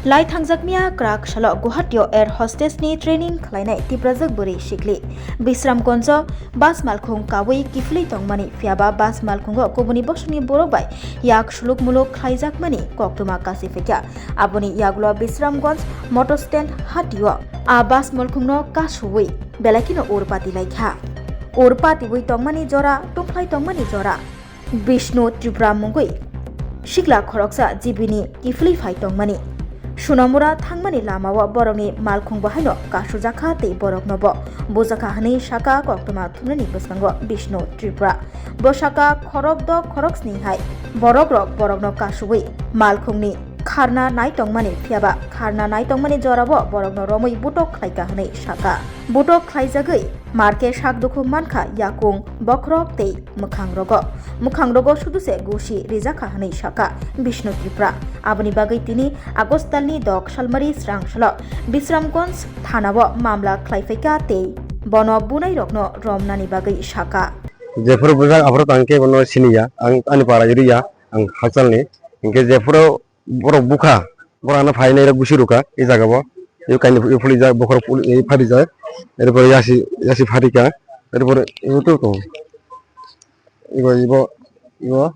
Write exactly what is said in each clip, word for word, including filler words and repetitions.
Lai thangjak miya kwrak salo Guwahati o air hostess ni training khlainai Tiprajwk bwrwi sikli Bisramganj o bus malkhung kaui kiphilwi tongmani, phiyaba bus malkhungo kubuni bosongni borok bai yak suluk muluk khlaijakmani koktwma kasi phaikha. Aboni yagulo Bisramganj motor stand hatio a bus malkhungno kasuui belai kheno urpati laikha. Urpatiui tongmani jora, tungphlai tongmani jora. Bishnu Tripura mungwi sikla khoroksa G B ni kiphilwi phai tongmani. Sunamura thangmani lamao borokni malkhung bo haino kasujakha tei borokno bo bujakha hwnwi saka koktwma thumnani bwskango Bishnu Tripura. Bo saka khorok do khorok sni hai borokrok borokno kasuui malkhungni kharna nai tongmani, phiyaba kharna nai tongmani jorao borokno romwi butok khlaika hwnwi saka. Butok khlaijagwi marke sak dukhu mankha yakung, bokhorok tei mwkhang rogo. Mwkhang rogo suduse gusi rijakha hwnwi saka Bishnu Tripura. Aboni bagwi tini August talni dok salmari srang salo Bisramganj thanao mamla khlai phaikha tei bono bunairokno romnani bagwi saka. Jephuru bujak aphuru tangkhe bono siniya, ang ani para iriya, ang hachalni. Hinkhe jephuru borok bukha, borok ano phainai rok gusi rwkha e jaga o. E kainwi e phulijak, bokhorok phuli-, e pharijak. Erpore yasi, yasi pharikha. Erpore ebo to tongo. Ebo, ebo, ebo.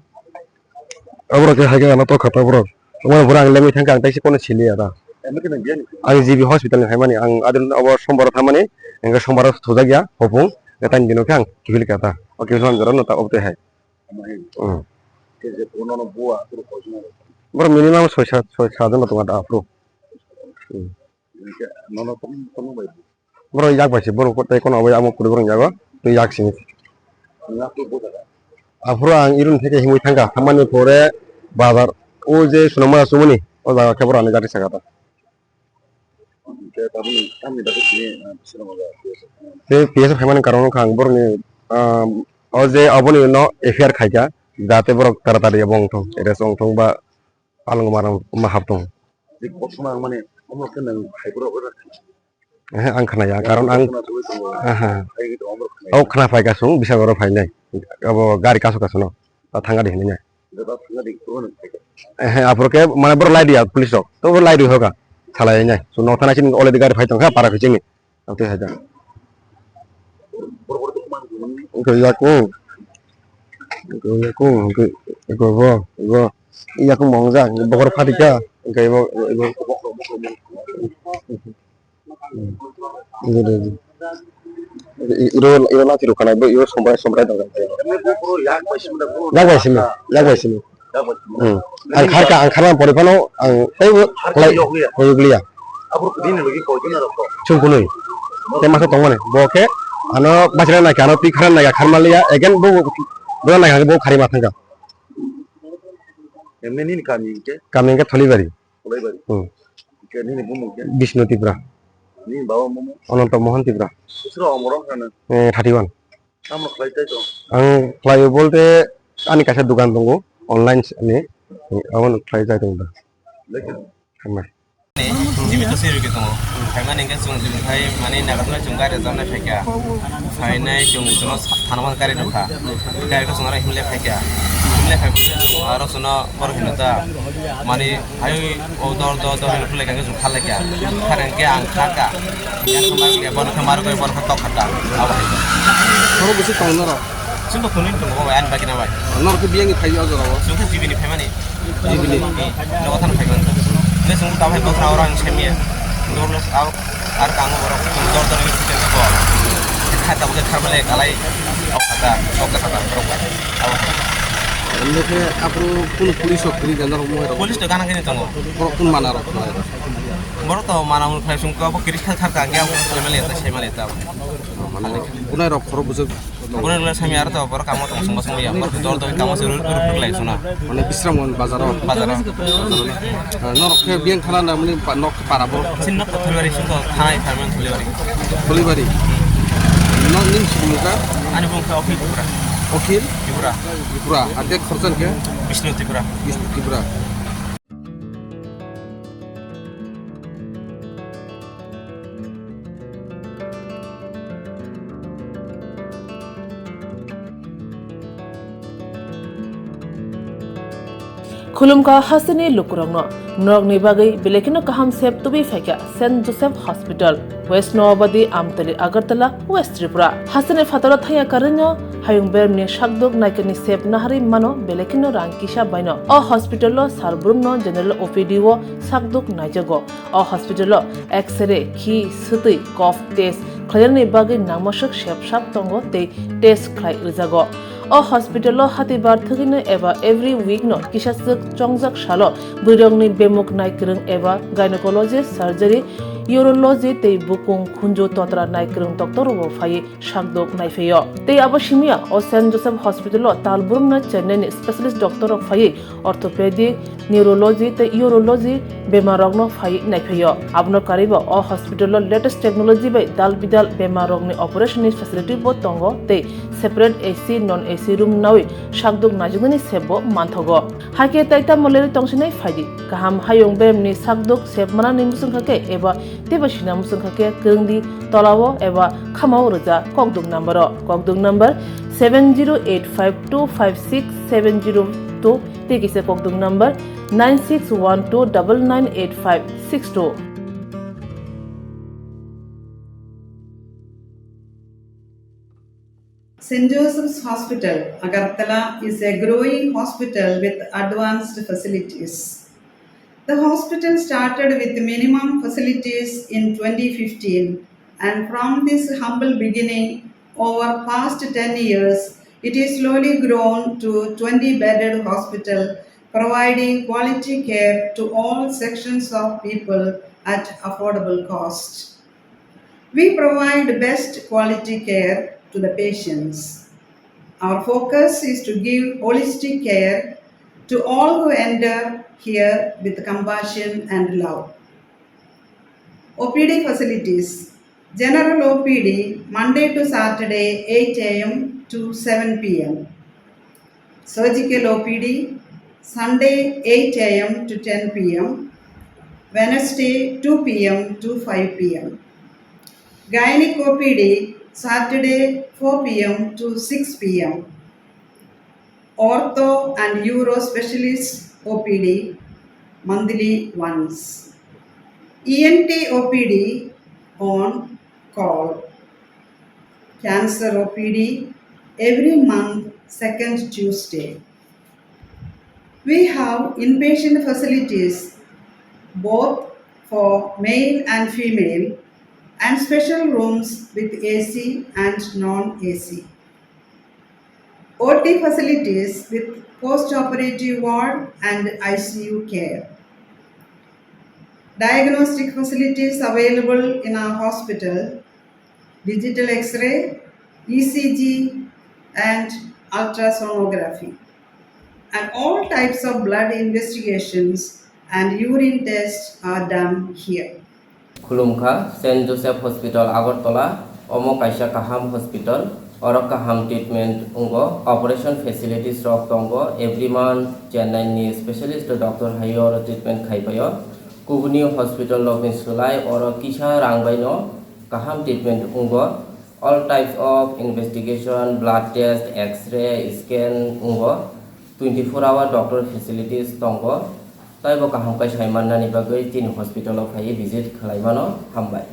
Aborok khe hai khe ano tokha ta borok. Omo borok ang lengwi thangkha, ang taisa kono siliya ta. Ang G B hospital ni phaimani, ang adin obo sombar o thammani, hingkhe sombar o thujak ya, hopung, tani dino khe ang kiphilkha ta. O kiphilmani jora no ta obo twi hai. Hmm. Borok minimum soi sat, soi sat jon tongo da aphuru. Hmm. Borok yak bai se, borok tei kono abo amo kwrwi borok yago, tei yak simi. Aphuru ang irun theke himwi thangkha, thammani pore bazar, o je Sunamura chumuni, o jaga khe borok ani gari saka ta. Tei P S F phaimani karon wngkha ang borokni, ah, o je aboni no F I R khaikha, jate borok taratari abo wngthong, arrest wngthong ba palongo ma haptong. Ehe, ang khnaya, karon ang, aha. O khna phaikha chwng, bisa oro phainai. Abo gari kasu kasu no, ta thangari hinwi nai. Ehe, aphuru khe mane borok lai diya police rok. To borok lai di hoga. Salai nai. So nok thana chini already gari phai tongkha para phichingni. Ang twi hai da. Wngkha yakung. Wngkha yakung, wngkha, wngkha bo, bo. Yakung bo wngjak, bokhorok phatikha. Wngkha bo, bo. Iro, iro lati rok kanai bo, iro sombrai, sombrai dong. Yak bai simi, yak bai simi. Hmm. Ang kharka, ang kharma pori phano, ang tei bo khwlai, khwlai liya. Chwng kunui. Tei masa tongmani. Bo khe ano bachina naikha, ano twi khara naikha, kharma liya, again bo, bo naikha, bo khari ma thangkha. Kami hwnkhe Tholibari. Tholibari. Hmm. Hwnkhe nini bumung khe? Bishnu Tripura. Nini baba bumung? Ananto Mohan Tripura. Bwswk rok omorok wngkha nw? Eh, thirty one. Tamo khlai tai tong? Ang khlaio bolte ani kaisa dukan tongo, online ni, abono khlai tai tong da. Lekha? Hambai. Jibito se rwgwi tongo. Phaimani hwnkhe chwng jibini phai mani nagatnai chwng gari jamnai phaikha. Phainai chwng chwngno sa-, thana mani gari nukha. Gari khe chwng aro himlai phaikha. Himlai phaiphuru chwng aro chwngno borok hino ta. Mani hai o dor dor dor hino phulai kha khe chwng kha lai kha. Kha rang khe ang kha kha. Yang khe mar khe bono khe mar khe bono khe tok kha ta. Abo hai. Oro bwswk tongo norok? Chwng bo kunui tongo bai ani bagina bai. Norok khe biyangni phai o jora o? Chwng khe jibini phaimani. Jibini. Nogo thang phai mano. Hwnkhe chwng tabuk hai bwkhra oro ang semiya. Dor lo abo ar kango borok dor dor yur khe bo. Kha tabuk khe kharmale kalai. Tok kha ta, tok kha ta borok bai. Abo. Hwnkhe aphuru kunu police rok kwrwi da norok mohai rok? Police to gana gini tongo. Borok kunu mana rok khlai rok? Borok to mana mung khlai sung ko bo kiris kha kha ka ang ya semiya ta semiya ta. Mane kunai rok khoro bwswk. Borok le sami aro to borok kamo tong songma songma ya. Borok dol dol kamo se ruk ruk lai sona. Mane Bisramganj bazar o. Bazar o. Bazar o na? Ah, norok khe biyang thana na mani pa-, nok para borok. Sin nok Tholibari sung to thanai pharman Tholibari. Tholibari. Nok ning sing muka? Ani bung kha Okhil Tripura. Okhil? Tripura. Tripura. Ate khorchan khe? Bishnu Tripura. Bishnu Tripura. Khulumkha hasteni lukurokno, norokni bagwi belai kheno kaham sep tubui phaikha Saint Joseph Hospital, West Noabadi, Amtali, Agartala, West Tripura. Hasteni phataro thangya karwino hayung bermni sakduk naikani sep naharwi mano belai kheno rang kisa baino. O hospital-o sar brumno general O P D-o sakduk naijago. O hospital-o X-ray, khi, swtwi, cough test khlainani bagwi nangmaswk sep sap tongo tei test khlai rwjago. O hospital-o hatibar thwgwino eba every week-no kisaswk chongjak salo bwrwirokni bemuk naikwrwng eba gynecologist, surgery, urology tei bukung khunju totra naikwrwng doctor-rokbo phaiwi sakduk naiphaio. Tei abo simiya o Saint Joseph Hospital-o tal brumna Chennai-ni specialist doctor-rok phaiwi orthopedic, neurology tei urology bemarrokno phaiwi naiphaio. Abono karwibo o hospital-o latest technology bai dal bidal bemarrokni operation-ni facility-bo tongo tei separate A C, non A C room nawi sakduk naijaknani sepbo manthogo. Haikhe tai tamo lerwi tongsinai phaidi. Kaham hayung beremni sakduk sep manani muchungkha khe eba teibo sina muchungkha khe kwrwngdi tolao eba khamao rwja kokduk number-o. Kokduk number seven zero eight five two five six seven zero two tei kisa kokduk number nine six one two double nine eight five six two. Saint Joseph's Hospital, Agartala is a growing hospital with advanced facilities. The hospital started with minimum facilities in twenty fifteen, and from this humble beginning, over past ten years, it is slowly grown to twenty bedded hospital, providing quality care to all sections of people at affordable cost. We provide best quality care to the patients. Our focus is to give holistic care to all who enter here with compassion and love. O P D facilities. General O P D, Monday to Saturday, eight A M to seven P M. Surgical O P D, Sunday, eight A M to ten P M, Wednesday, two P M to five P M. Gynec O P D, Saturday, four P M to six P M. Ortho and Uro Specialist O P D, monthly once. E N T O P D on call. Cancer O P D every month, second Tuesday. We have inpatient facilities both for male and female and special rooms with A C and non-A C. O T facilities with post-operative ward and I C U care. Diagnostic facilities available in our hospital, digital X-ray, E C G, and ultrasonography. And all types of blood investigations and urine tests are done here. Khulumkha, Saint Joseph Hospital, Agartala. Omo kaisa kaham hospital. Oro kaham treatment wngo, operation facilities rok tongo. Every month Chennai ni specialist doctor hai oro treatment khai paio. Kubuni hospital rokni swlai oro kisa rang bai no kaham treatment wngo. All types of investigation, blood test, X-ray, scan wngo. Twenty four hour doctor facilities tongo. Taibo kaham khe sai mannani bagwi chini hospital o phaiwi visit khlai mano. Hambai.